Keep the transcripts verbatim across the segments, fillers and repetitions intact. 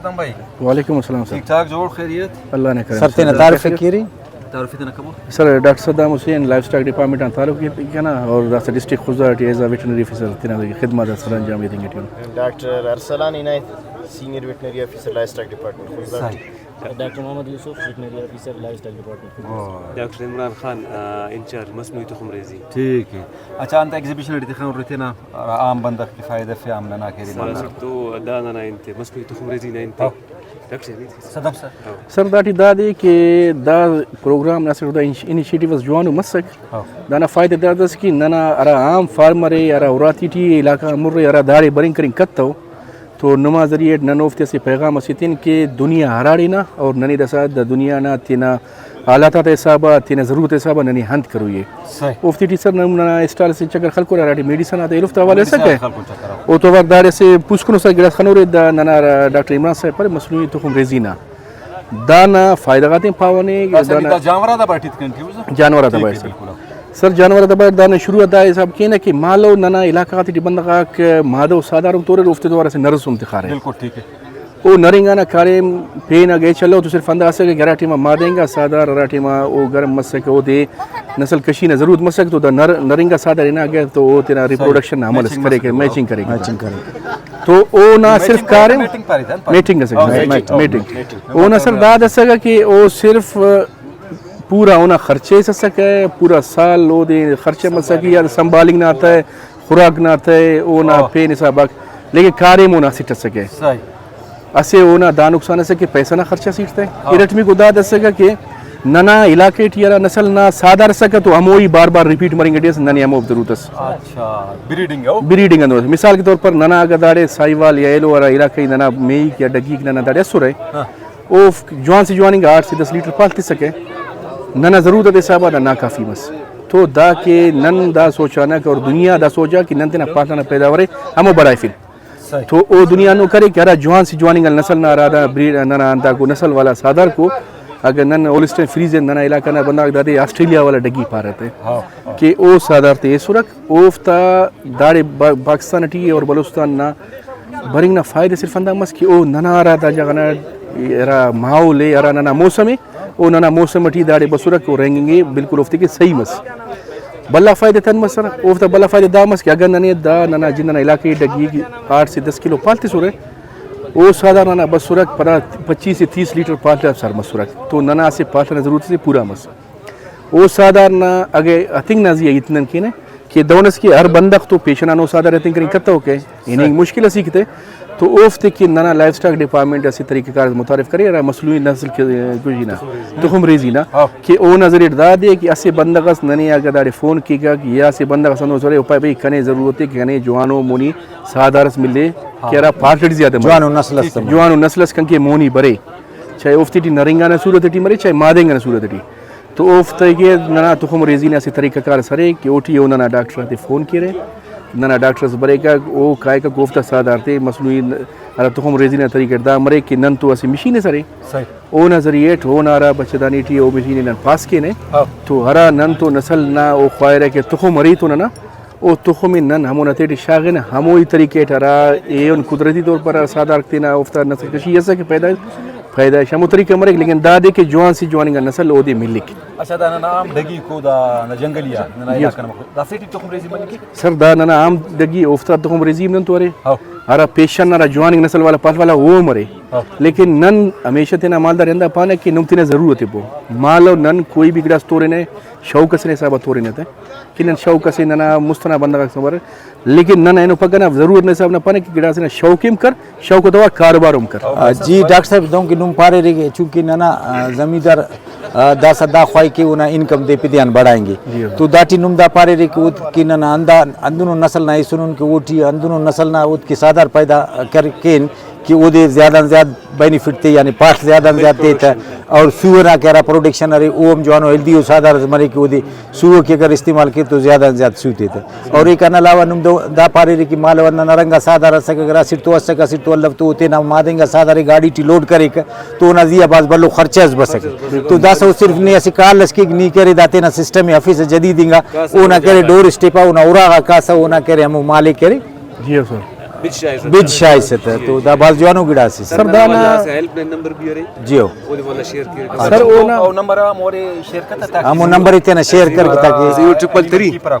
السلام بھائی۔ وعلیکم السلام سر۔ ٹھیک ٹھاک، جوڑ، خیریت؟ اللہ نا کرم سر، تینا سر۔ تعارف ءِ کیرے۔ تعارف تینا کبو۔ Sir, doctor Saddam Hussain, livestock department آن تعلق ءِ کنا اور داسہ ڈسٹرکٹ خضدار ٹی ایز اے ویٹرنری آفیسر تینا خدمات آ سر انجام ایتنگ ٹی اُن۔ Doctor Arsalan Inayat, senior veterinary officer, livestock department, Khuzdar. صحیح۔ Doctor Muhammad Yusuf, veterinary officer, livestock department. واہ۔ ڈاکٹر عمران خان، آ، انچارج مصنوعی تخم ریزی۔ ٹھیک ہے۔ اچھا، انت ایگزیبیشن ٹی تخانو تینا عام بندغ کہ فائدہ افے، عام ننا کہ سر، ارے اسٹ تو دا ننا انت مصنوعی تخم ریزی نا انت۔ ہاں۔ ڈاکٹر صاحب، صدف سر۔ ہاں۔ سر، داٹی دادے کہ دا پروگرام نا اسٹ دا انش-، انیشیٹیو اس جوانو مسک۔ ہاں۔ دانا فائدہ داد اس کہ ننا ہرا عام فارمر ءِ، ہرا اراتی ٹی علاقہ مر ءِ، ہرا داڑے برنگ کرنگ کتو، تو نما ذریعہ اٹ نن اوفتے اسہ پیغام اسے تین کہ دنیا ہراڑے نا، اور ننے داسہ دا دنیا نا تینا حالات آتا حسابا، تینا ضرورت حسابا ننے انت کروئی ءِ۔ صحیح۔ اوفتے ٹی سر نم ننا اسٹال اسے چکر خلکور، ہراٹی میڈیسن آتے ایلوفتا حوالے میڈیسن اسکہ۔ خلکور چکر۔ او تو وار داڑے اسے پوسکنو سر گڑاس خنورے، دا ننا ہرا ڈاکٹر عمران صاحب پارے مصنوعی تخم ریزی نا دانا فائدہ غاتین پاونے، داسہ دانا دا جانور آتا بارٹ ہیت کنٹ کیوس؟ جانور آتا ٹھیک بارٹ ہے، سر۔ بالکل۔ سر، جانور آتا بارٹ دانا شروع آ دا حساب کینہ کہ مالو ننا علاقہ غاتے ٹی بندغ آک مادہ و ساہدار ہم توریر، اوفتے تو اسہ نرس ہم تخارہ۔ بالکل ٹھیک ہے۔ او نرنگ آنا کاریم پین آ گیچ الو تو صرف ہندا اسکہ کہ ہرا ٹائما مادہ انگا ساہدار، ہرا ٹائما او گرم مسکہ، اودے نسل کشی نا ضرورت مسکہ تو دا نر-، نرنگا ساہدار ہناگہ تو او تینا ریپروڈکشن نا عمل اس میچنگ کریکہ، مسکہ۔ میچنگ کریکہ۔ میچنگ کریکہ۔ تو اونا میچنگ صرف کریکہ، کاریم میٹنگ پارے تہ۔ میٹنگ اسکہ، ہاں، میٹنگ، میٹنگ۔ میٹنگ۔ اونا سر داد اسکہ کہ او صرف پورا اونا خرچہ اس اسکہ، پورا سال اودے خرچہ مسکہ، یا سنبھالنگ نا تہ، خوراک نا تہ، اونا ہاں۔ پین حساب آک، لیکن کاریم اونا اسٹ اسکہ۔ صحیح۔ اسہ اونا دا نقصان اسکہ کہ پیسہ نا خرچہ اسیٹ تہ۔ ہاں۔ ارٹمیکو داد اسکہ کہ ننا علاقہ ٹی ہرا نسل نا ساہدار اسکہ تو ہموئی بار بار ریپیٹ مرنگ ٹی اس، ننے ہمو ضرورت اس۔ اچھا، بریڈنگ او؟ بریڈنگ ہندن۔ مثال کے طور پر ننا اگہ داڑے ساہیوال یا ایلو ہرا علاقہ ای ننا میک یا ڈگیک ننا داڑے اسرہ، ہاں۔ او جوان سے جوان انگا آٹھ سے دس لیٹر پال تسکہ، ننا ضرورت آتے حسابا دا ناکافی مس۔ تو دا کہ نن دا سوچانہ کہ اور دنیا دا سوچا کہ نن تینا پال ئنا پیداوار ءِ ہمو بڑائفن۔ صحیح۔ تو او دنیا ہندن کرے کہ ہرا جوان سے جوان انگا نسل نا ہرا دا بریڈ ننا ہنداکو نسل والا ساہدار کو، اگہ نن ہولسٹین فریزین ننا علاقہ نا بندغاک دادے آسٹریلیا والا ڈگی پارہ تہ، ہاں، ہاں۔ کہ او ساہدار تے ایسرک، اوفتا داڑے با-، پاکستان ٹی اور بلوچستان نا برنگ نا فائدہ صرف ہندا مس کہ او ننا ہرا دا جاگہ نا ہرا ماحول ءِ، ہرا ننا موسم ءِ، او ننا موسم ٹی داڑے بسرک، او رہینگنگ ءِ بالکل اوفتے کہ صحیح مس۔ بھلا فائدہ تن مسر، اوفتا بھلا فائدہ دا مس کہ اگہ ننے دا ننا جند ئنا علاقہ ڈگیک آٹھ سے دس کلو پال تسرہ، او ساہدار ننا بسرک پدا پچیس سے تیس لیٹر پال تا سر مسرک، تو ننا اسہ پال ئنا ضرورت سے پورا مس۔ او ساہدار نا اگہ ہتنگ نا زیہا ہیت نن کینہ کہ دہن اس کہ ہر بندغ تو پیشن آن او ساہدار ہتنگ کننگ کتوکہ، ہننگ مشکل اسیک تہ، تو اوفتے کہ ننا لائیو اسٹاک ڈپارٹمنٹ اسہ طریقہ کار اس متعارف کرے، ہرا مصنوعی نسل کشی نا، تخم ریزی نا، ہاں۔ کہ اونا ذریعہ دادے کہ اسہ بندغ اس ننے اگہ داڑے فون کیک یا اسہ بندغ اس ہندن اس ارے، او پائے بھئی کنے ضرورت ءِ کہ کنے جوانو مونی ساہدار اس ملے، ہاں۔ کہ ہرا پارٹ ٹی زیادہ مرے۔ جوانو نسل اس تہ مرے۔ جوانو نسل اس کنکہ مونی برے، چاہے اوفتے ٹی نرنگ آنا صورت ٹی مرے، چاہے مادہ انگ آنا صورت ٹی۔ تو اوفتے کہ ننا تخم ریزی نا اسہ طریقہ کار اس ارے کہ اوٹی او ننا ڈاکٹر آتے فون کیرہ، ننا ڈاکٹر اس بریکہ، او کائکہ اوفتا ساہدار تے مصنوعی ہرا تخم ریزی نا طریقہ اٹ دا مریک کہ نن تو اسہ مشین اس ارے، صحیح۔ اونا ذریعہ اٹ اونا ہرا بچہ دانی ٹی او مشین ءِ نن پاس کینہ، ہاں۔ تو ہرا نن تو نسل نا او خواہرہ کہ تخم ارے تو ننا، او تخم ءِ نن ہمو نتے ٹی شاغنہ، ہموئی طریقہ اٹ ہرا ایہن قدرتی طور پر ہرا ساہدارک تینا اوفتا نسل کشی اسکہ پیدائش، پیدائش ہمو طریقہ مریک، لیکن دادے کہ جوان سے جوان انگا نسل اودے ملک۔ اچھا، دا ننا عام ڈگی کو دا ننا جنگلی آ ننا جی۔ علاقہ نا مخلوق، دافتے ٹی تخم ریزی مریک؟ سر، دا ننا عام ڈگی اوفتا تخم ریزی ہم نن تو ارے، ہاں۔ ہرا پیشن ہرا جوان انگا نسل والا پال والا او ہم ارے، ہاں۔ لیکن نن ہمیشہ تینا مالدار ہندا پانہ کہ نم تینا ضرورت ءِ پو، مالو نن کوئی بھی گڑاس تورنہ، شوق اسے نا حسابا تورنہ تہ۔ کہ نن شوق اسے ننا مست ئنا بندغاک سمر، لیکن نن اینو پگہ نا ضرورت نا حساب نا پانہ کہ گڑاسے نا شوق ہم کر، شوق تو کاروبار ہم کر۔ آ، جی ڈاکٹر صاحب، دہنکہ نم پاریرے کہ چونکہ ننا، آ، زمیندار، آ، داسہ دا خواہی کہ اونا انکم دے پدیان بڑھائیں گے۔ جی ہاں۔ تو داٹی نم دا پاریرے کہ اود کہ ننا ہندا ہندنو نسل نا ایسنن کہ اوٹی ہندنو نسل نا اود کہ ساہدار پیدا کر کین کہ اودے زیادہ آن زیادہ بینیفٹ تے، یعنی پاٹ زیادہ آن زیادہ تے تہ، اور سوہ نا کہ ہرا پروڈکشن ارے، او ہم جوانو ہیلدی و ساہدار اس مرے کہ اودے سوہ کہ اگر استعمال کے تو زیادہ آن زیادہ سو تے تہ۔ اور ایکان علاوہ نم دو-، دا پاریرے کہ مالو ہندا نرنگا ساہدار اسکہ، اگر اسٹ تو اسکہ، اسٹ تو الو تو او تینا مادہ انگا ساہدار ءِ گاڑی ٹی لوڈ کریکہ تو اونا زیہا بھاز بھلو خرچہ اس بسکہ۔ تو داسہ او صرف نے اسہ کال اس کیک، نی کرے دا تینا سسٹم ءِ ہرفسہ جدید انگا، اونا کرے ڈور اسٹیپا، اونا اراغا کاسہ، اونا کرے ہمو مالک کرے۔ جی ہاں سر۔ بج شاغسہ۔ بج شاغسہ تہ، تو دا بھاز جوانو گڑاسے سر۔ سر، دانا ہیلپ لائن نمبر بھی ارے۔ جیو۔ اودے ولدا شیئر کیر۔ سر، اونا او نمبر ہم اورے شیئر کر تہ تاکہ ہم او نمبر ایتینا شیئر کر کہ تاکہ zero triple three,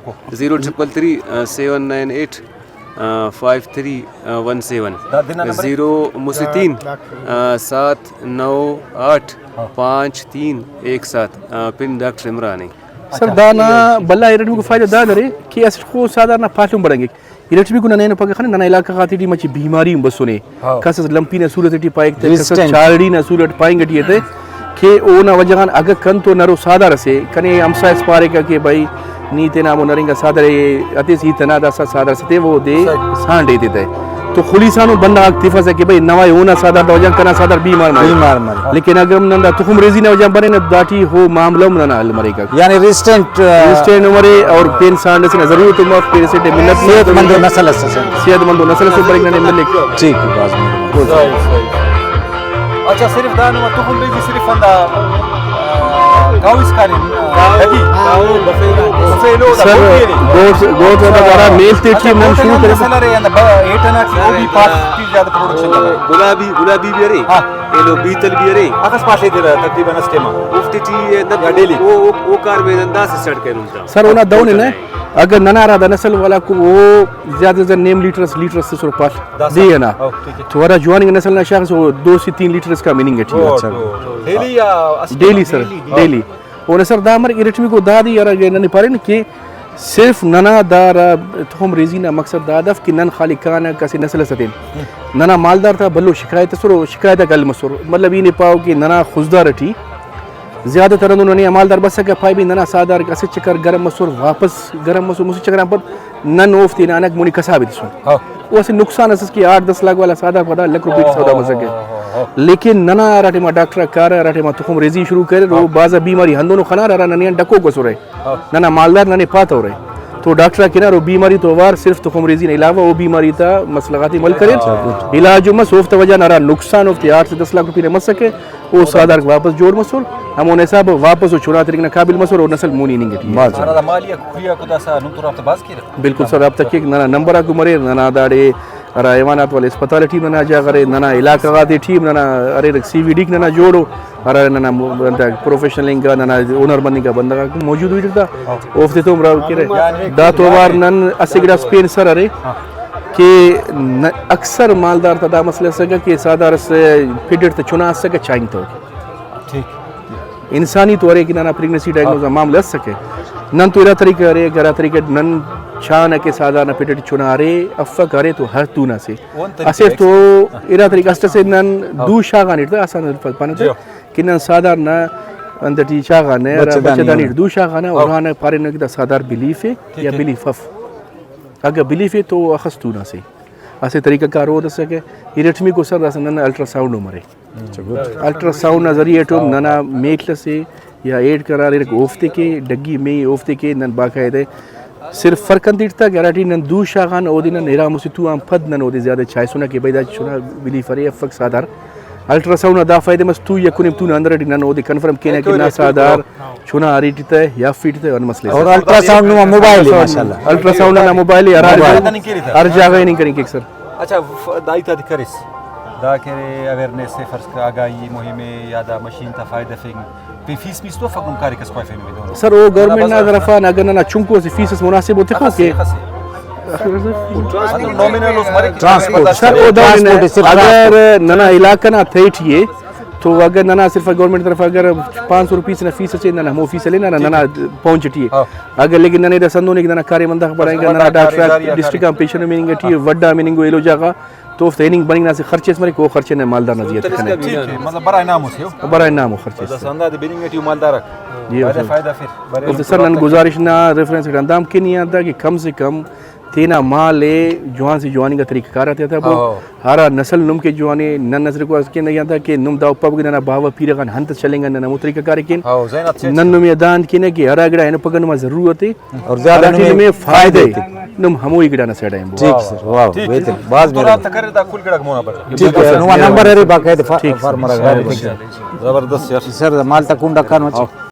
zero triple three, seven nine eight, five three one seven. دا دنا نمبر؟ زیرو مسہ تین، سات نو آٹھ، پانچ تین ایک سات۔ پن ڈاکٹر عمران اے۔ سر، دانا بھلا ارٹمیکو فائدہ داد ارے کہ اسٹ خو ساہدار نا پاڷ ہم بڑنگک۔ ارٹمیکو نن اینو پگہ خنے ننا علاقہ غاتے ٹی مچہ بیماری ہم بسنے۔ ہاں۔ کس اس لمپی نا صورت ٹی پائک تہ، کس اس ریسٹنٹ۔ چاڑی نا صورت پائنگ ٹی اتہ کہ اونا وجہ غان اگہ کنتو نرو ساہدار اسے، کنے ہمسائے اس پاریکہ کہ بھئی نی تینا ہمو نرینگا ساہدار ءِ ہتیس، ہیت ئنا داسہ ساہدار سے تیوہ اودے صحیح۔ سانڈ ایتتہ۔ تو خلیسانو بندغ آک تفسہ کہ بھئی نوائے اونا ساہدار دا وجہ غان کنا ساہدار بیمار مریک۔ بیمار مریک۔ لیکن اگہ ہم نن دا تخم ریزی نا وجہ غان برینہ داٹی او معاملہ ہم ننا حل مریک۔ یعنی ریسٹنٹ، آ، ریسٹنٹ ہم ارے اور پین سانڈ ئسے نا ضرورت ہم اف، پین اسے ٹی منت صحت مند و نسل ئسے۔ صحت مند و نسل ئسے بریک ننے ملک۔ ٹھیک، بھاز مہربانی۔ صحیح، صحیح۔ اچھا، صرف دا نما تخم ریزی صرف ہندا، آ، گاؤ اسکان ان، آ، لگی؟ ہاں، او بفیلو۔ بفیلو دا سر، گوٹی ارے۔ گوٹ، گوٹ اچھا، ہرا میل تے اچھا، ٹی نن گوٹ شروع انا کرے۔ نسل ارے، ہندا ب-، ایٹ انا کہ او بھی پاس ٹی زیادہ پروڈکشن کرے۔ گلابی، گلابی بھی ارے۔ ہاں۔ ایلو بیتل بھی ارے۔ اخس پاڷ ایترہ تقریباً اس ٹائما؟ اوفتے ٹی یا ڈیلی؟ او، او، او کار میں نن داسہ سٹارٹ کرینن تا۔ سر، اونا دہن انہ، اگہ ننا ہرا دا نسل والا کو او زیادہ سے زیادہ نیم لیٹر اس، لیٹر اس تسر پاڷ داسہ؟ ڈے ئنا۔ او، ٹھیک ہے۔ تو ہرا جواننگا نسل نا شاغس او دو سے تین لیٹر اسکان مننگ ٹی۔ او، اچھا۔ ڈیلی یا اس ڈیلی سر، ڈیلی۔ ڈیلی۔ اونا سر دا امر ارٹمیکو دادے ہرا کہ ننے پارین کہ صرف ننا دا ہرا تخم ریزی نا مقصد داد اف کہ نن خالی کانہ اسہ نسل ئس ہتین۔ ننا مالدار تا بھلو شکایت ئسر و شکایت آک حل مسر۔ مطلب ای نے پاو کہ ننا خضدار ٹی زیادہ تر ہندن ننے آ مالدار بسکہ، پائے بھئی ننا ساہدار اسہ چکر گرم مسر، واپس گرم مسر، مسہ چکر آن پد نن اوفتے ہنانک مونی کسابے تسن۔ ہاں۔ او اسہ نقصان اس ئس کہ آٹھ دس لاکھ والا ساہدار پدا لکھ روپے ٹی سودا مسکہ۔ لیکن ننا ہرا ٹائما ڈاکٹر آک کارہ، ہرا ٹائما تخم ریزی شروع کریر، او بھازا بیماری ہندنو خنارہ ہرا ننے آن ڈکوک بسرہ۔ ہاں۔ ننا مالدار ننے پاتورہ۔ تو ڈاکٹر آک ہنار او بیماری تو اوار صرف تخم ریزی نا علاوہ او بیماری تا مسئلہ غاتے ہم حل کریر۔ اچھا، گڈ۔ علاج ہم مس، اوفتا وجہ نا ہرا نقصان اوفتے آٹھ سے دس لاکھ روپے نا مسکہ، او ساہدارک واپس جوڑ مسر، ہمونا حساب واپس او چنا تننگ نا قابل مسر، او نسل مونی ہننگ ٹی ءِ۔ بھاز جوان۔ ہرا دا مالی آ ککڑی آکو داسہ نم تو رابطہ بھاز کیرہ؟ بالکل سر، رابطہ کیک، ننا نمبر آکو مریر، ننا داڑے ہرا حیوانات والے اسپتال ٹی ننا جاگہ ارے، ننا علاقہ غاتے ٹی ننا ارے، سی وی ڈیک ننا جوڑ ءُ، ہرا ننا مو-، انت پروفیشنل انگا، ننا ہنر مند انگا بندغ آک موجود ہوئی ٹی تا، اوفتے تو ہم راہی کیرہ۔ دا تو اوار نن اسہ گڑاس پین سر ارے کہ ن-، اکثر مالدار تا دا مسئلہ اسکہ کہ ساہدار اس پڈ اٹ تہ چنا اسکہ چائنگ تو۔ ٹھیک۔ انسانی تو ارے کہ ننا پریگننسی ڈائگنوز آ معاملہ اسکہ۔ نن تو ارا طریقہ ارے، اگہ ارا طریقہ نن چانہ کہ ساہدار نا پڈ اٹی چنا ارے، افک ارے تو ہڑتون اسے۔ اسٹ تو ارا طریقہ اسٹ اسے نن دو شاغان اٹ تہ آسان الفاظ پانہ تہ جی۔ کہ نن ساہدار نا انت ٹی شاغانہ، ہرا بچہ دانی بچہ دانی آن۔ اٹ دو شاغانہ، ہاں۔ اور ہانا پارینہ کہ دا ساہدار بلیف ءِ ٹھیک یا ہے۔ Belief if. اگہ بلیف ءِ تو اخس تون اسے۔ اسہ طریقہ کار اود اسکہ، ارٹمیکو سر داسہ نن الٹرا ساؤنڈ ہم ارے۔ اچھا، گڈ۔ الٹرا ساؤنڈ نا ذریعہ ٹی ہم ننا میل اسے یا ایڈ کرار ارک اوفتے کے، ڈگی مے اوفتے کے نن باقاعدہ صرف فرق انت اٹ تا کہ ہراٹی نن دو شاغان اودے نن ارا مسہ تو آن پد نن اودے زیادہ چائسنہ کہ بھئی دا چنا بلیف ارے افک ساہدار۔ الٹرا ساؤنڈ نا دا فائدہ مس تو یک و نیم تو نا اندر ٹی نن اودے کنفرم کینہ کہ نا ساہدار چنا ارے ٹی تہ یا افی ٹی تہ انت مسئلہ اس۔ اور الٹرا ساؤنڈ نما موبائل ءِ ماشاءاللہ۔ الٹرا ساؤنڈ نا موبائل ءِ ہر ہر موبائل۔ جاگہ، ہر جاگہ ہننگ کننگ کیک سر۔ اچھا، ف-، دا ہیت آتے کریس۔ دا کہ ارے اویئرنیس ءِ فرض کہ آگاہی مہم ءِ یا دا مشین تا فائدہ ہرفنگ، پین فیس میس تو افک نم کاریک اس خواہفین بھی دہنو؟ سر، او گورنمنٹ نا طرف آن اگہ ننا چنکو اسہ فیس اس مناسب ءِ تخوک کہ اخس، اخس۔ مطلب نامنل اس مریک کہ transport, transport sir, O the transport صرف اگر ننا علاقہ نا تھے ٹی ءِ تو اگر ننا صرف گورنمنٹ طرف اگر پانچ سو روپیس نا فیس اسے ننا ہمو فیس ہلینہ ننا، ننا پہنچ ٹی ءِ۔ ہاں۔ اگہ لیکن ننے دا سندونے کہ ننا کاریم ہنداخہ بڑائینگا، ننا ڈاکٹر آک ڈسٹرکٹ آن پیشن مننگ ٹی ءِ، وڈھ آ مننگ ءُ ایلو جاگہ تو اوفتا ہننگ بننگ نا اسہ خرچہ اس مریک، او خرچہ ننے مالدار نا زیہا تخنہ۔ ٹھیک ہے، مطلب برائے نام اسے ہو؟ برائے نام او خرچہ اس۔ بس ہندا دے بننگ ٹی او مالدار آک جی، فائدہ، فائدہ افر۔ اوفتے سر نن گزارش نا ریفرنس اٹ ہندا ہم کنی آن تہ کہ کم سے کم تینا مال ءِ جوان سے جواننگا طریقہ کار آتے آتا بو۔ ہاں۔ ہرا نسل نم کہ جوان ءِ، نن نظر گواز کینہ آن تہ کہ نم دا پب کہ ننا باوہ پیرہ غان ہنت اس چلینگا، نن ہمو طریقہ کار ءِ کین۔ ہاں، ذہن آتے نن نمے داند کینہ کہ ہرا گڑا اینو پگہ نما ضرورت ءِ، اور زیادہ ہراٹی نمے نمے فائدہ ءِ، نم ہموئی گڑا نا سائیڈ آ ہنبو۔ ٹھیک سر، واہ، ٹھیک ہے۔ بہترین، بھاز تو مہربانی۔ رابطہ کرے دا کل گڑاک مونا بر۔ ٹھیک ہے سر، نما نمبر ارے باقاعدہ فا-، ٹھیک سر۔ فارم ہرا گڑا۔ زبردست یار۔ سر، مال تا کنڈ آ کانو اچھا۔